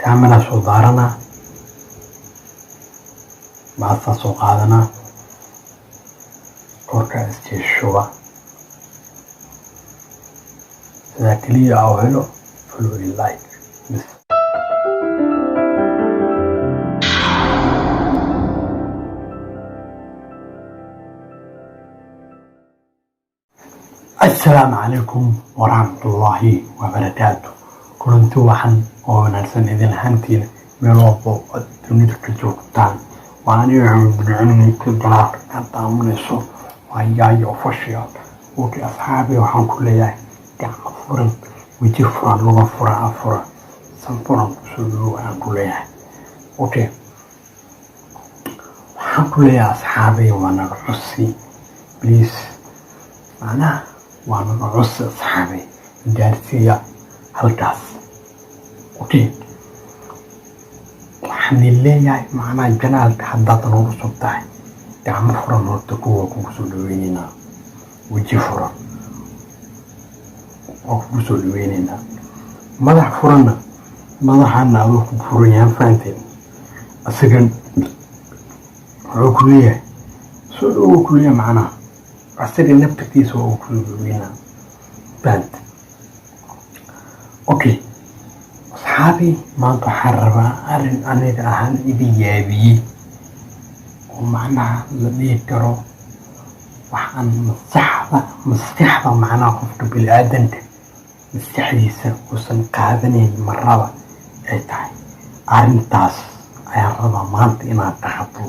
Camera soo daaranaa, baasaa soo qaadanaa, korkaa iskii shuba sidaa keliya aa u helo follow iyo like bis. Assalaamu calaykum waraxmatullaahi wabarakaatu. Kulanti waxan oo wanaagsan idin ahaantiina meel walbo aad dunida ka joogtaan. Waa aniga Axmed Bin Galaar ka daawanayso, waa Yaayo Official. Okay asxaabi, waxaan ku leeyahay gacmo furan, weji furan, luga furan, af furan, san furan kusoo dhawow ayaan ku leeyahay. Okay, waxaan ku leeyahay asxaabi, waa naga cusi, please, macnaha waa naga cusi asxaabi, gaarsiiya halkaas. Okay, waxaan leeyahay macnaha channelka haddaad nagu cusub tahay, gacmo furan horta kuwa kugu soo dhaweyneynaa, weji furan waa kugu soo dhaweyneynaa, madax furanna madaxana adoo ku furan yahay, fahanteen? Asagan wuxuu ku leeyahay soo dhawow ku leeyahay, macnaha asaga naftarkiisa waa uu ku dhaweynaa, fahante? Okay asxaabi, maanta waxaan rabaa arrin aniga ahaan iga yaabiyey oo macnaha la dhihi karo waxaan maskaxda macnaha qofka bini-aadanka maskaxdiisa uusan qaadanayn marnaba ay tahay. Arrintaas ayaan rabaa maanta inaan ka hadlo,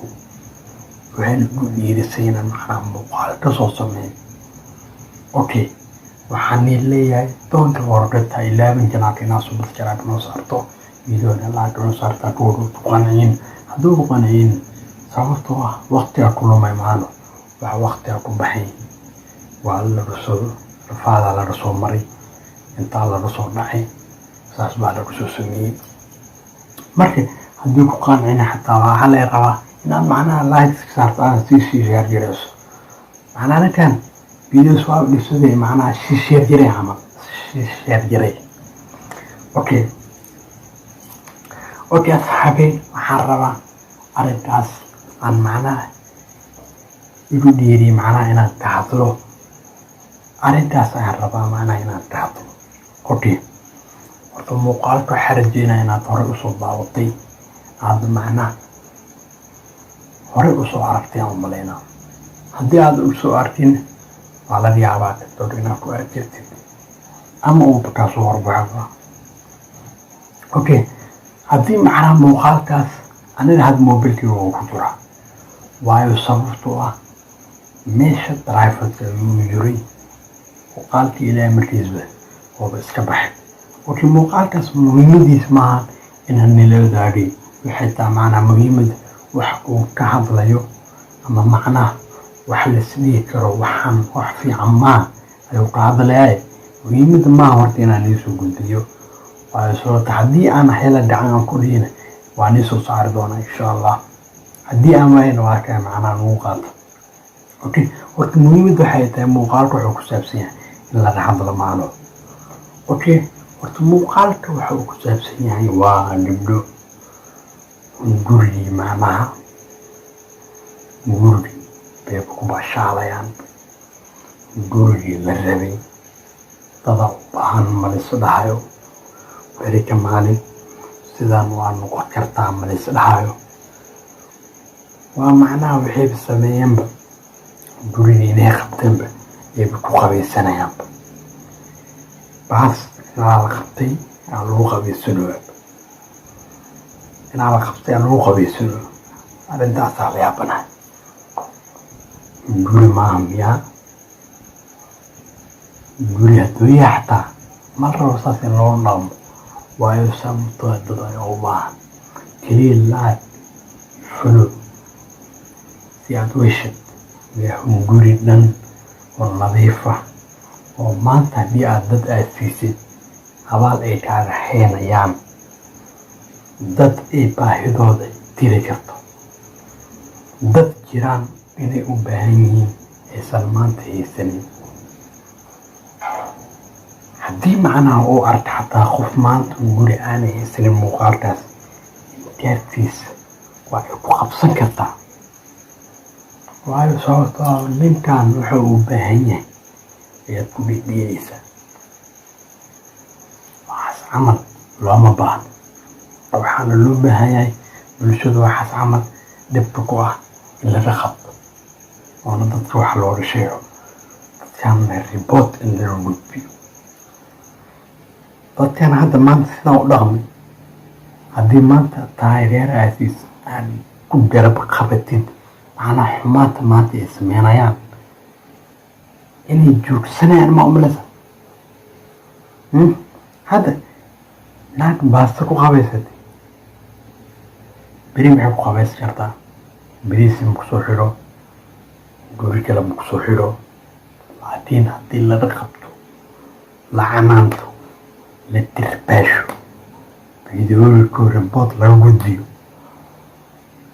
waxayna igu dhiirisay inaan macnaha muuqaal ka soo sameeyo. Okay, waxaan leeyahay don't forget, ha ilaabin channelka inaad subscribe noo saarto, videona like noo saarta kuwa ku qancin. Hadduu ku qancin, sababtoo ah waqtiga ku lumay maano, waxa waqtiga ku baxay waa laga soo rafaadaa, laga soo maray, intaa laga soo dhacay, saas baa lagu soo sameeyey. Marka haddii ku qancina xataa waxaa laga rabaa inaad macnaha like saarto, aad sii share gareyso. Macnaha ninkan videos waa dhisaday, macnaha sii share garay camal, sii share garay. Okay asxaabi, waxaan rabaa arrintaas aan macnaha igu dhiiriy macnaha inaan ka hadlo. Arrintaas ayaan rabaa macnaha inaan ka hadlo. Okay, horta muuqaalka waxaa rajeynaya inaad horey usoo daawatay, aad macnaha horey usoo aragtay aan umaleynaa. Haddii aad usoo arkin, waa laga yaabaa TikTok inaad ku arki jirtid ama uuba kaasoo horbaxaba. Okay, haddii macnaha muuqaalkaas aniga had mobilkeyga uu ku jiraa, waayo sababtoo ah meesha driverka ayuu jiray muuqaalkii, ilaahay markiisba ooba iska baxay. Okay, muuqaalkaas muhiimadiis maaha inaan nila wadaagay, waxay tahay macnaha muhiimad wax uu ka hadlayo ama macnaha wax laisdhihi karo waxaan wax fiican maa ayuu ka hadlayaay. Muhiimadda maaha horta inaan iisoo gudbiyo, waayo sababta haddii aan hela gacan aan ku dhihina waa nii soo saari doonaa insha Allah. Haddii aan waayna waa kaa macnaha nagu qaato. Okay, horta muhiimadda waxay tahay muuqaalka wuxuu ku saabsan yahay in laga hadlo maano. Okay, horta muuqaalka waxa uu ku saabsan yahay waa gabdho gurigii, macnaha gurigi bay ku bashaalayaan, gurigii la rabay dada u baahan malis dhahayo, beri ka maalin sidaan waa noqon kartaa malis dhahayo. Waa macnaha waxayba sameeyeenba gurigii inay qabteenba ayba ku qabaysanayaanba, baas inaa la qabtay aa lagu qabaysanayo, inaa la qabtay aa lagu qabaysanayo. Arrintaasaa la yaabanahay. Guri maaha miyaa? Guri hadduu yahay xataa ma la rabo saas in loo dhaqmo, waayo sababtoo dad ayaa u baahan. Keliya like, follow si aad u heshid guri dhan oo nadiif ah oo maanta haddii aad dad aad siisid abaal ay kaaga haynayaan, dad ay baahidooda tiri karto, dad jiraan inay u baahan yihiin aysan maanta haysanin. Haddii Haddii macnaha uu arka xataa qof maanta guri aanay haysanin, muuqaalkaas inkaartiisa waa ay ku qabsan kartaa. Waayo, sababtoo ah ninkan wuxuu u baahan yahay ayaad ku dheedheelaysaa. Waxaas camal looma baahno. Waxaana loo baahan yahay bulshada waxaas camal dhibka ku ah in laga qabto, oona dadka wax looga sheego, dadkan report in laga gudbiyo. Dadkan hadda maanta sidaan u dhaqmay, haddii maanta taageeraasiis aad ku garab qabatid, macnaha xumaanta maanta ay sameynayaan inay joogsanayaan ma umaleysa? Hadda naag baasta ku qabaysatay, beri maxay ku qabaysan kartaa? Beriisi ma kusoo xidho, guri kale ma kusoo xidho. Laakiin haddii laga qabto, la canaanto, la dirbaasho, videoyinka report laga gudbiyo,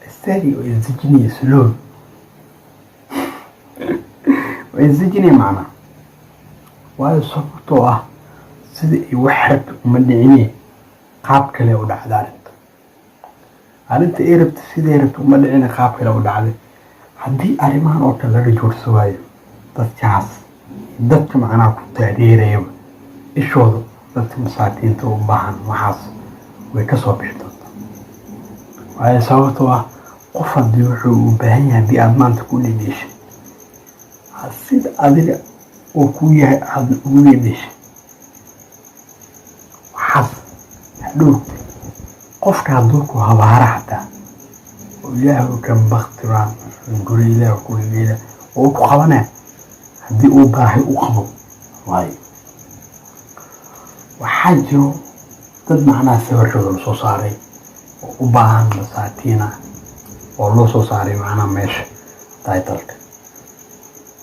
istari waa isdejinaya, slow waa isdejinaya macnaa. Waayo, sababtoo ah sida ay wax rabta uma dhicine, qaab kale u dhacda arrinta. Arrinta ay rabta siday rabta uma dhicine, qaab kale u dhacday. Haddii arrimahan oo kale laga joogsa waayo, dadkaas, dadka macnaha ku taageerayaba, ishooda dadka masaakiinta u baahan waxaas way ka soo bixi doontaa. Waayo, sababtoo ah qof haddii wuxuu u baahan yahay, haddii aada maanta ku dhedheeshay, sida adiga uu ku yahay aada ugu dhedheeshay, waxaas hadhow qofka hadduu ku habaara xataa oo Ilaahu kan bakti baan guri, Ilaah ku dhedheela oo ku qabanaya haddii uu baahi u qabo. Waayo, waxaa jiro dad macnaha sawirkooda lasoo saaray oo u baahan, masaakiin ah, oo loo soo saaray macnaha meesha titleka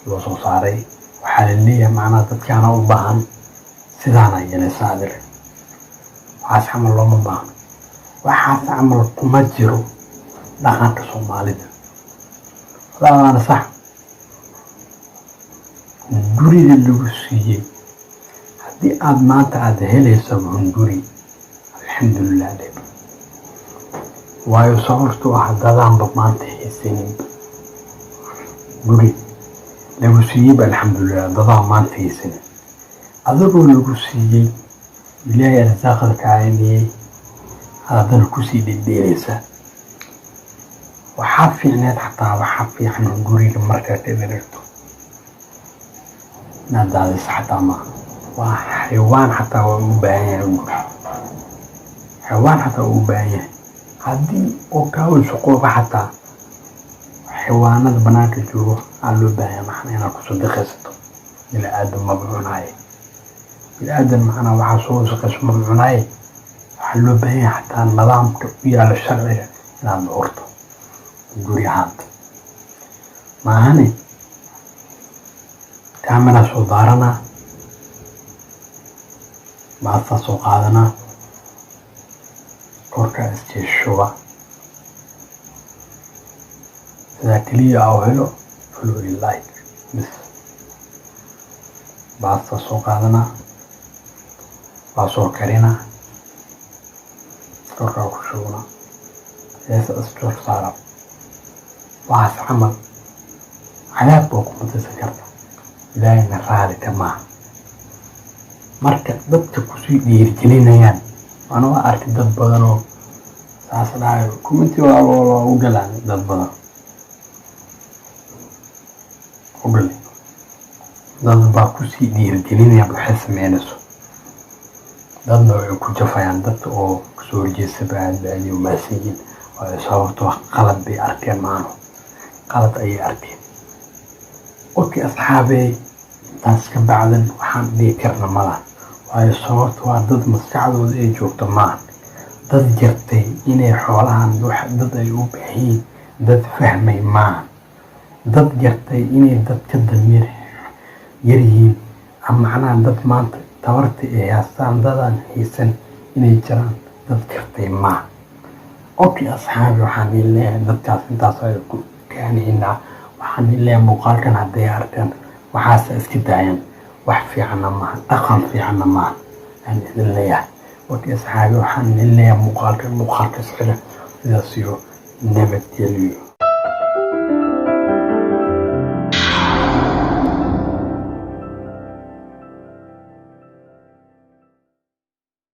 loo soo saaray. Waxaa la leeyahay macnaha dadkaana u baahan sidaana yeelaysa adiga. Waxaas camal looma baahno, waxaas camal kuma jiro dhaqanka Soomaalida. Waana sax, guriga lagu siiyey haddii aada maanta aada helayso hunguri, alxamdulilah dheb. Waayo, sababtoo ah dadaanba maanta haysanin. Guri lagu siiyeyba alxamdulilah, dadaa maanta haysanin. Adigoo lagu siiyey, Ilaahay arsaaqada kacayniyey, haddana kusii dhedheelaysa. Waxaa fiicneed xataa, waxaa fiican guriga markaad ka wareegto inaad daadiso xataa maaha. Waa xayawaan xataa waa u baahan yahay guri, xayawaan xataa waa u baahan yahay. Haddii oo kaa shaqooba, xataa xayawaanada banaanka joogo aa loo baahan yahay macnaa inaad ku sadaqaysato. Bini aadan maba cunaaye, bini aadan macnaa waxaa soo shaqayso maba cunaaye. Waxaa loo baahan yahay xataa nidaamka u yaala sharciga inaad dhowrto guri ahaanta maahane. Camera soo daaranaa, baastaa soo qaadanaa, korkaa isjeeshuba, sidaa keliya au helo follow, like bis. Baastaa soo qaadanaa, waa soo karinaa, korkaa ku shubnaa, heesa isdul saara. Waxaas camal cadaab baa ku mutaysan karta, Ilaahayna raali ka maaha. Marka dadka kusii dhiirigelinayaan, waana waa arkay dad badan oo saas dhahayo, commenti waa u galaan, dad badan u galay. Dad baa kusii dhiirigelinaya waxay sameynayso, dadna way ku jafayaan. Dadka oo kasoo horjeestaba aad ba aad u mahadsan yihiin. Waayo, sababtoo ah qalad bay arkeen maano, qalad ayay arkeen. Okay asxaabey, intaas ka bacdan waxaan dhihi karna malaha. Waayo, sababto waa dad maskaxdooda ay joogto maaha, dad jartay inay xoolahan wax dad ay u baahiyiin, dad fahmay maaha, dad jartay inay dad ka damiir yar yihiin ama macnaha dad maanta tabarta ay haystaan dadaan haysan inay jiraan, dad gartay maaha. Okay asxaabi, waxaan idin leeyahay dadkaas intaas ay ku kaanaynaa. Waxaan idin leeyahay muuqaalkan hadday arkaan waxaasa iska daayaan. Wax fiicanna maaha, dhaqan fiicanna maaha aan idin leeyahay. Okay asxaabi, waxaan idin leeyahay muuqaalka muuqaalka xiga, sidaas iyo nabadgelyo.